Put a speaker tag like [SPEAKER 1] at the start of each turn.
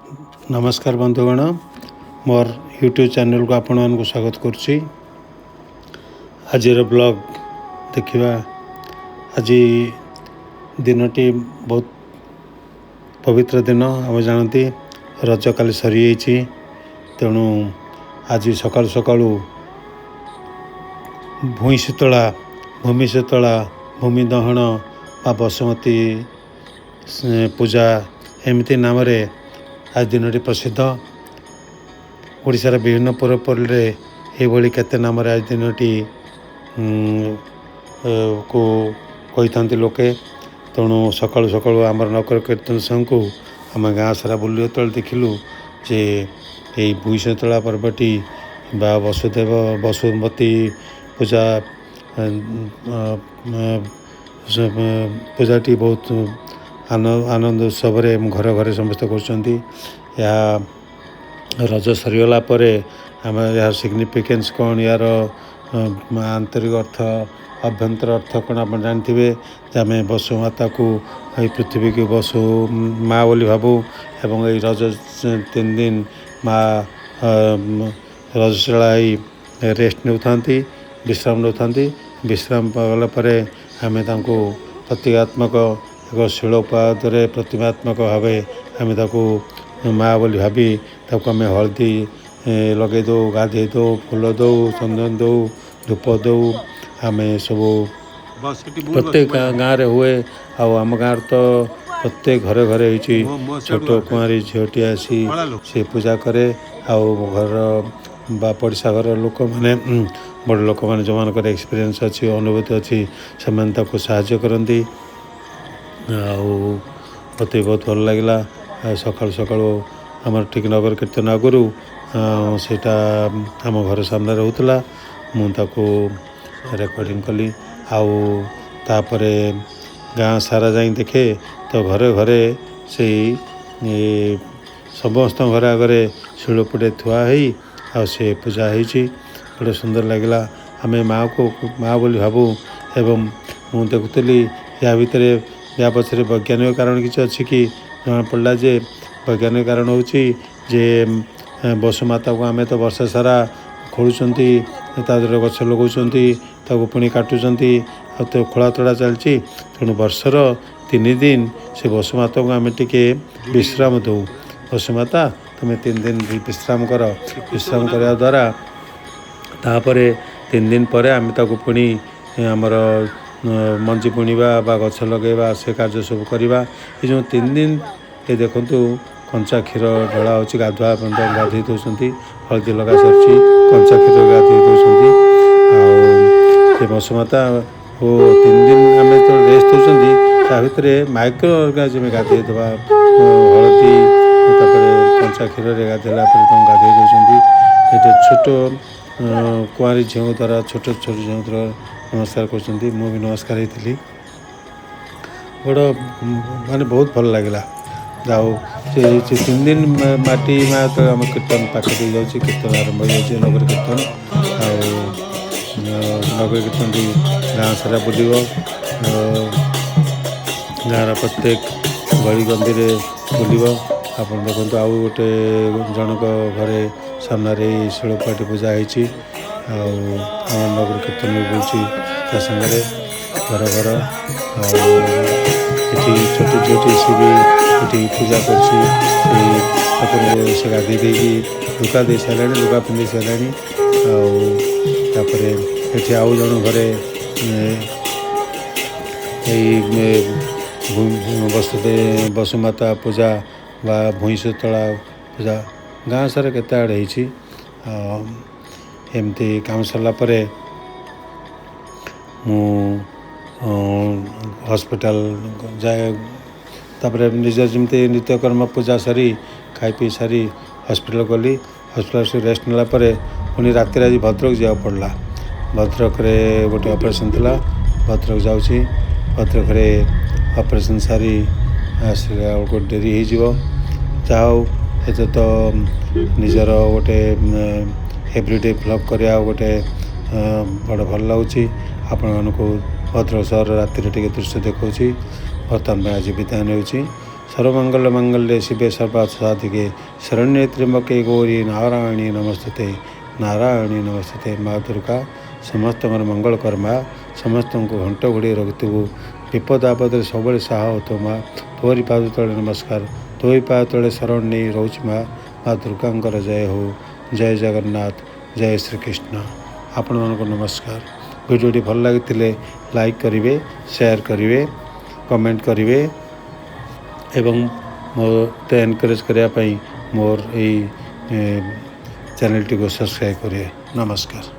[SPEAKER 1] ନମସ୍କାର ବନ୍ଧୁଗଣ, ମୋର ୟୁଟ୍ୟୁବ୍ ଚ୍ୟାନେଲକୁ ଆପଣମାନଙ୍କୁ ସ୍ୱାଗତ କରୁଛି। ଆଜିର ବ୍ଲଗ୍ ଦେଖିବା। ଆଜି ଦିନଟି ବହୁତ ପବିତ୍ର ଦିନ। ଆମେ ଜାଣନ୍ତି ରଜ କାଲି ସରିଯାଇଛି, ତେଣୁ ଆଜି ସକାଳୁ ସକାଳୁ ଭୂଇଁ ଶୀତଳା, ଭୂମି ଶୀତଳା, ଭୂମି ଦହନ ବା ବସୁମତୀ ପୂଜା ଏମିତି ନାମରେ ଆଜି ଦିନଟି ପ୍ରସିଦ୍ଧ। ଓଡ଼ିଶାର ବିଭିନ୍ନ ପର୍ବପର୍ବାଣିରେ ଏଇଭଳି କେତେ ନାମରେ ଆଜି ଦିନଟି କୁ କହିଥାନ୍ତି ଲୋକେ। ତେଣୁ ସକାଳୁ ସକାଳୁ ଆମର ନଗର କୀର୍ତ୍ତନ ସାଙ୍ଗକୁ ଆମେ ଗାଁ ସାରା ବୁଲି ଯେତେବେଳେ ଦେଖିଲୁ ଯେ ଏଇ ଭୂଇଁ ଶୀତଳା ପର୍ବଟି ବା ବସୁଦେବ ବସୁମତୀ ପୂଜା ପୂଜାଟି ବହୁତ ଆନନ୍ଦ ଉତ୍ସବରେ ଘରେ ଘରେ ସମସ୍ତେ କରୁଛନ୍ତି। ଏହା ରଜ ସରିଗଲା ପରେ ଆମେ ଏହାର ସିଗ୍ନିଫିକାନ୍ସ କ'ଣ, ଏହାର ଆନ୍ତରିକ ଅର୍ଥ, ଅଭ୍ୟନ୍ତର ଅର୍ଥ କ'ଣ ଆପଣ ଜାଣିଥିବେ ଯେ ଆମେ ବସୁମାତାକୁ, ଏଇ ପୃଥିବୀକୁ ବସୁ ମା ବୋଲି ଭାବୁ ଏବଂ ଏଇ ରଜ 3 ଦିନ ମା ରଜଶୀଳା ହେଇ ରେଷ୍ଟ ନେଉଥାନ୍ତି, ବିଶ୍ରାମ ନେଉଥାନ୍ତି। ବିଶ୍ରାମ କଲା ପରେ ଆମେ ତାଙ୍କୁ ପ୍ରତୀକାତ୍ମକ ଏକ ଶିଳୋପାତରେ ପ୍ରତିମାତ୍ମକ ଭାବେ ଆମେ ତାକୁ ମା ବୋଲି ଭାବି ତାକୁ ଆମେ ହଳଦୀ ଲଗାଇ ଦେଉ, ଗାଧୋଇ ଦେଉ, ଫୁଲ ଦେଉ, ଚନ୍ଦନ ଦେଉ, ଧୂପ ଦେଉ। ଆମେ ସବୁ ପ୍ରତ୍ୟେକ ଗାଁରେ ହୁଏ। ଆଉ ଆମ ଗାଁରେ ତ ପ୍ରତ୍ୟେକ ଘରେ ଘରେ ହେଇଛି। ଛୋଟ କୁଆଁରୀ ଝିଅଟିଏ ଆସି ସେ ପୂଜା କରେ। ଆଉ ଘରର ବା ପଡ଼ିଶା ଘରର ଲୋକମାନେ, ବଡ଼ ଲୋକମାନେ, ଯେଉଁମାନଙ୍କର ଏକ୍ସପିରିଏନ୍ସ ଅଛି, ଅନୁଭୂତି ଅଛି, ସେମାନେ ତାକୁ ସାହାଯ୍ୟ କରନ୍ତି। ଆଉ ମୋତେ ବହୁତ ଭଲ ଲାଗିଲା। ଆଉ ସକାଳୁ ସକାଳୁ ଆମର ଠିକ୍ ନଗର କୀର୍ତ୍ତନ ଆଗରୁ ସେଇଟା ଆମ ଘର ସାମ୍ନାରେ ହେଉଥିଲା, ମୁଁ ତାକୁ ରେକର୍ଡ଼ିଂ କଲି। ଆଉ ତାପରେ ଗାଁ ସାରା ଯାଇ ଦେଖେ ତ ଘରେ ଘରେ ସେଇ ସମସ୍ତଙ୍କ ଘର ଆଗରେ ଶିଳପୁଟେ ଥୁଆ ହେଇ ଆଉ ସେ ପୂଜା ହେଇଛି। ବଡ଼ ସୁନ୍ଦର ଲାଗିଲା। ଆମେ ମାଆକୁ ମା ବୋଲି ଭାବୁ ଏବଂ ମୁଁ ଦେଖୁଥିଲି ୟା ଭିତରେ ୟା ପଛରେ ବୈଜ୍ଞାନିକ କାରଣ କିଛି ଅଛି କି। ଜଣାପଡ଼ିଲା ଯେ ବୈଜ୍ଞାନିକ କାରଣ ହେଉଛି ଯେ ବସୁମାତାକୁ ଆମେ ତ ବର୍ଷ ସାରା ଖୋଳୁଛନ୍ତି, ତା ଦେହରେ ଗଛ ଲଗାଉଛନ୍ତି, ତାକୁ ପୁଣି କାଟୁଛନ୍ତି, ଆଉ ତ ଖୋଳା ତୋଳା ଚାଲିଛି। ତେଣୁ ବର୍ଷର 3 ଦିନ ସେ ବସୁମାତାକୁ ଆମେ ଟିକେ ବିଶ୍ରାମ ଦେଉ। ବସୁମାତା, ତୁମେ 3 ଦିନ ବିଶ୍ରାମ କର। ବିଶ୍ରାମ କରିବା ଦ୍ୱାରା ତାପରେ 3 ଦିନ ପରେ ଆମେ ତାକୁ ପୁଣି ଆମର ମଞ୍ଜି ବୁଣିବା ବା ଗଛ ଲଗାଇବା, ସେ କାର୍ଯ୍ୟ ସବୁ କରିବା। ଏ ଯେଉଁ 3 ଦିନ, ଏ ଦେଖନ୍ତୁ କଞ୍ଚା କ୍ଷୀର ଢଳା ହେଉଛି, ଗାଧୁଆ ପର୍ଯ୍ୟନ୍ତ ଗାଧୋଇ ଦେଉଛନ୍ତି, ହଳଦୀ ଲଗା ସରିଛି, କଞ୍ଚା କ୍ଷୀର ଗାଧୋଇ ଦେଉଛନ୍ତି। ଆଉ ସେ ବସୁମାତା ଓ 3 ଦିନ ଆମେ ଯେତେବେଳେ ରେଷ୍ଟ ଦେଉଛନ୍ତି, ତା ଭିତରେ ମାଇକ୍ରୋ ଅର୍ଗାନିଜମ୍ ଗାଧୋଇ ଦେବା, ହଳଦୀ ତାପରେ କଞ୍ଚା କ୍ଷୀରରେ ଗାଧୋଇଲା ପରେ ତାଙ୍କୁ ଗାଧୋଇ ଦେଉଛନ୍ତି। ଏଠି ଛୋଟ କୁଆଁରୀ ଝିଅଙ୍କ ଦ୍ୱାରା, ଛୋଟ ଛୋଟ ଝିଅଙ୍କ ଦ୍ୱାରା ନମସ୍କାର କରୁଛନ୍ତି। ମୁଁ ବି ନମସ୍କାର ହେଇଥିଲି। ବଡ଼ ମାନେ ବହୁତ ଭଲ ଲାଗିଲା। ଆଉ ସେ 3 ଦିନ ମାଟି ମା ତ ଆମ କୀର୍ତ୍ତନ ପାଖ ଦେଇ ଯାଉଛି, କୀର୍ତ୍ତନ ଆରମ୍ଭ ହେଇଯାଉଛି, ନଗର କୀର୍ତ୍ତନ। ଆଉ ନଗର କୀର୍ତ୍ତନଟି ଗାଁ ସାରା ବୁଲିବ, ଗାଁର ପ୍ରତ୍ୟେକ ଗଳି ଗନ୍ଦିରେ ବୁଲିବ। ଆପଣ ଦେଖନ୍ତୁ ଆଉ ଗୋଟେ ଜଣଙ୍କ ଘରେ ସାମ୍ନାରେ ଏଇ ଶିଳପାଟି ପୂଜା ହେଇଛି। ଆଉ ଆମ ନଗର କୀର୍ତ୍ତନ ବି ବୁଲୁଛି ତା ସାଙ୍ଗରେ ଘର ଘର। ଆଉ ଏଠି ଛୋଟ ଝିଅଟି ସିଏ ବି ଏଠି ପୂଜା କରୁଛି। ସେଇ ଠାକୁରଙ୍କୁ ସେ ଗାଧୋଇ ଦେଇକି ଲୁଗା ଦେଇ ସାରିଲାଣି, ଲୁଗା ପିନ୍ଧେଇ ସାରିଲାଣି। ଆଉ ତାପରେ ଏଠି ଆଉ ଜଣ ଘରେ ଏଇ ବସୁମାତା ପୂଜା ବା ଭୂଇଁ ଶୀତଳା ପୂଜା ଗାଁ ସାରା କେତେ ଆଡ଼େ ହେଇଛି। ଆଉ ଏମିତି କାମ ସରିଲା ପରେ ମୁଁ ହସ୍ପିଟାଲ ଯାଏ। ତାପରେ ନିଜର ଯେମିତି ନିତ୍ୟକର୍ମ ପୂଜା ସାରି ଖାଇ ପିଇ ସାରି ହସ୍ପିଟାଲ ଗଲି। ହସ୍ପିଟାଲ ରେଷ୍ଟ ନେଲା ପରେ ପୁଣି ରାତିରେ ଆଜି ଭଦ୍ରକ ଯିବାକୁ ପଡ଼ିଲା। ଭଦ୍ରକରେ ଗୋଟେ ଅପରେସନ୍ ଥିଲା, ଭଦ୍ରକ ଯାଉଛି। ଭଦ୍ରକରେ ଅପରେସନ୍ ସାରି ଆସିଲା ବେଳକୁ ଡେରି ହେଇଯିବ। ଯାହା ହଉ, ଏତେ ତ ନିଜର ଗୋଟେ ଏଭ୍ରିଡେ ଭ୍ଲଗ୍ କରିବା ଗୋଟେ ବଡ଼ ଭଲ ଲାଗୁଛି। ଆପଣମାନଙ୍କୁ ଭଦ୍ରକ ସହର ରାତିରେ ଟିକେ ଦୃଶ୍ୟ ଦେଖାଉଛି। ବର୍ତ୍ତମାନ ପାଇଁ ଆଜି ବିଦାୟ ନେଉଛି। ସର୍ବମଙ୍ଗଳ ମାଙ୍ଗଲ୍ୟେ ଶିବେ ସର୍ବାର୍ଥ ସାଧିକେ ଶରଣ୍ୟେ ତ୍ର୍ୟମ୍ବକେ ଗୌରୀ ନାରାୟଣୀ ନମସ୍ତୁତେ, ନାରାୟଣୀ ନମସ୍ତୁତେ। ମା ଦୁର୍ଗା, ସମସ୍ତଙ୍କର ମଙ୍ଗଳ କର ମା। ସମସ୍ତଙ୍କୁ ଘଣ୍ଟ ଘୋଡ଼େଇ ରଖିଥିବୁ, ବିପଦ ଆପଦରେ ସବୁବେଳେ ସାହା ହେଉଥିବ ମା। ତୋରି ପାଦ ତଳେ ନମସ୍କାର, ତୋରି ପାଦ ତଳେ ଶରଣ ନେଇ ରହୁଛି ମା। ମା ଦୁର୍ଗାଙ୍କର ଜୟ ହଉ। ଜୟ ଜଗନ୍ନାଥ, ଜୟ ଶ୍ରୀକୃଷ୍ଣ। ଆପଣମାନଙ୍କୁ ନମସ୍କାର। ଭିଡ଼ିଓଟି ଭଲ ଲାଗିଥିଲେ ଲାଇକ୍ କରିବେ, ସେୟାର କରିବେ, କମେଣ୍ଟ କରିବେ ଏବଂ ମୋତେ ଏନକରେଜ୍ କରିବା ପାଇଁ ମୋର ଏଇ ଚ୍ୟାନେଲଟିକୁ ସବସ୍କ୍ରାଇବ୍ କରିବେ। ନମସ୍କାର।